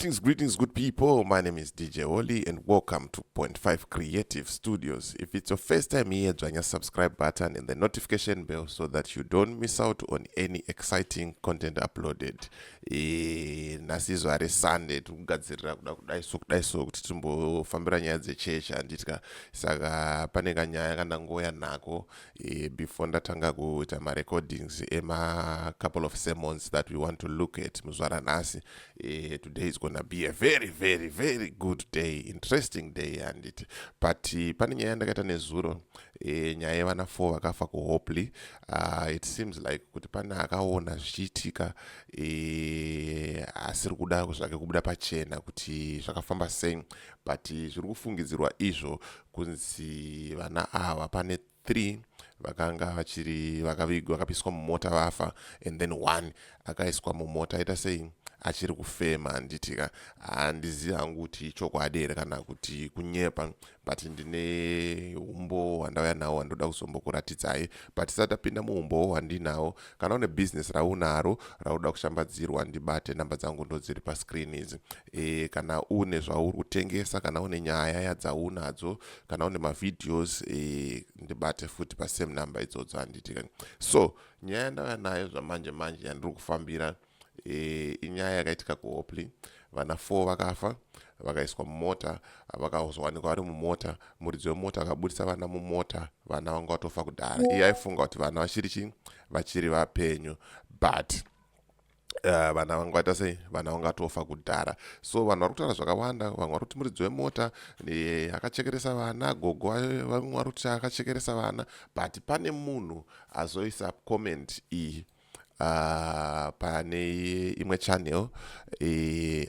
Greetings, greetings, good people. My name is DJ Oli and welcome to Point 5 Creative Studios. If it's your first time here, join your subscribe button and the notification bell so that you don't miss out on any exciting content uploaded. Nhasi zuva reSunday, tiri kugadzirira kuda kudai so kudai so kuti timbofambira nyaya dzechechi, handitya? Saka pane kanyaya kandangoya nako before ndatanga kuita marecordings ema couple of sermons that we want to look at muzuva ranhasi. Today is gonna be a very, very, very good day, interesting day, handiti? But pane nyaya yandakaita nezuro, nyaya yevana 4 vakafa kuHopley. It seems like kuti pane akaona zvichiitika, asiri kuda zvake kubuda pachena kuti zvakafamba sei, but zviri kufungidzirwa izvo kunzi vana ava, pane 3 vakanga vachiri vakavigwa, vakapiswa mumota vafa, and then one akaiswa mumota aita sei, achiri kufema, handitika? Handizivi hangu kuti chokwadi here kana kuti kunyepa, but ndine umbowo hwandauya nawo hwandoda kuzombokuratidzai. But tisati tapinda muumbowo hwandinawo, kana une bhizinesi raunaro rauda kushambadzirwa, ndibate. Namba dzangu ndo dziri pascreen idzi. Kana une zvauri kutengesa, kana une nyaya yadzaunadzo, kana une mavideos, ndibate futi pasame number idzodzo, handitika? So nyaya yandauya nayo zvamanje manje yandiri kufambira, inyaya yakaitika kuHopley. Vana 4 vakafa, vakaiswa mumota, vakazowanikwa vari mumota. Muridzi wemota akabudisa vana mumota, vana vanga vatofa kudhara. Iye aifunga kuti vana vachiri chi vachiri vapenyu, but vana vanga vaita sei? Vana vangatofa kudhara. So vanhu vari kutaura zvakawanda. Vamwe vari kuti muridzi wemota akachekeresa vana, gogo vamwe vari kuti akachekeresa vana, but pane munhu azoisa comment iyi pane imwe channel,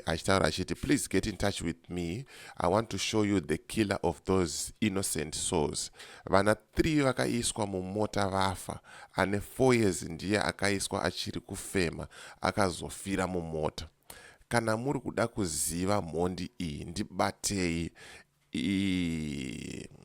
achitaura achiti, "Please get in touch with me. I want to show you the killer of those innocent souls. Vana 3 vakaiswa mumota vafa. Ane 4 years ndiye akaiswa achiri kufema, akazofira mumota. Kana muri kuda kuziva mhondi iyi, ndibatei."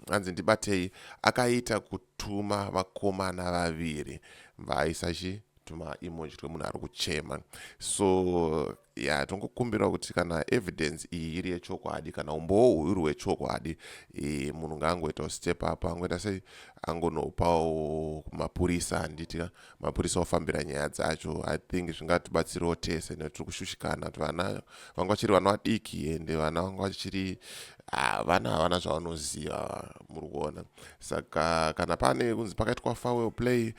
Hanzi ndibatei. Akaita kutuma vakomana vaviri, vaisa chi tuma emoji twemunhu ari kuchema. So ya, tongokumbira kuti kana evidence iyi iri yechokwadi, kana umbowo uri hwechokwadi, munhu ngaangoitawo step up, angoita sei, angonopawo mapurisa, handiti? Mapurisa ofambira nyaya dzacho. I think zvingatibatsirawo tese nekuti tiri kushushikana kuti vana vanga vachiri vana vadiki, ende vana vanga vachiri, vana havana zvavanoziva, muri kuona? Saka kana pane kunzi pakaitwa foul play,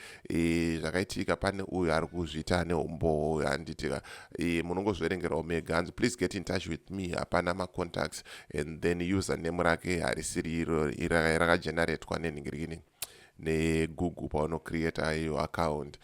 zvakaitika, pane uyo ari kuzviita neumbowo, handitika? Munongozverengerawo mega. Hanzi, "Please get in touch with me." Hapana macontacts, and then username rake harisiri iro rakageneratwa nenhingirikini neGoogle paunocreata iyo account.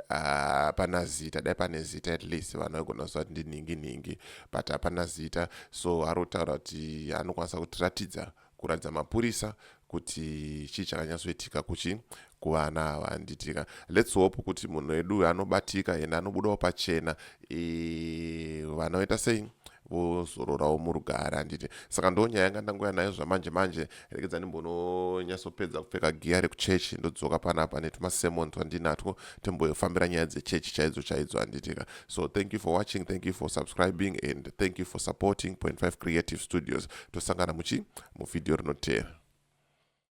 Hapana zita. Dai pane zita, at least vanhu vaigona kuziva kuti ndinhingi nhingi, but hapana zita. So ari kutaura kuti anokwanisa kutiratidza, kuratidza mapurisa kuti chii chakanyatsoitika kuchi kuvana ava, handitika? Let's hope kuti munhu wedu anobatika ende anobudawo pachena, vana voita sei, vozororawo murugare, handiti? Saka ndo nyaya yanga ndangoya nayo zvamanje manje. Regedza ndimbononyatsopedza kupfeka giya rekuchechi, ndodzoka panapa netumasermon twandinatwo, timbofambira nyaya dzechechi chaidzo chaidzo, handitika? So thank you for watching, thank you for subscribing and thank you for supporting Point 5 Creative Studios. Tosangana muchi muvhidhiyo rinoteera.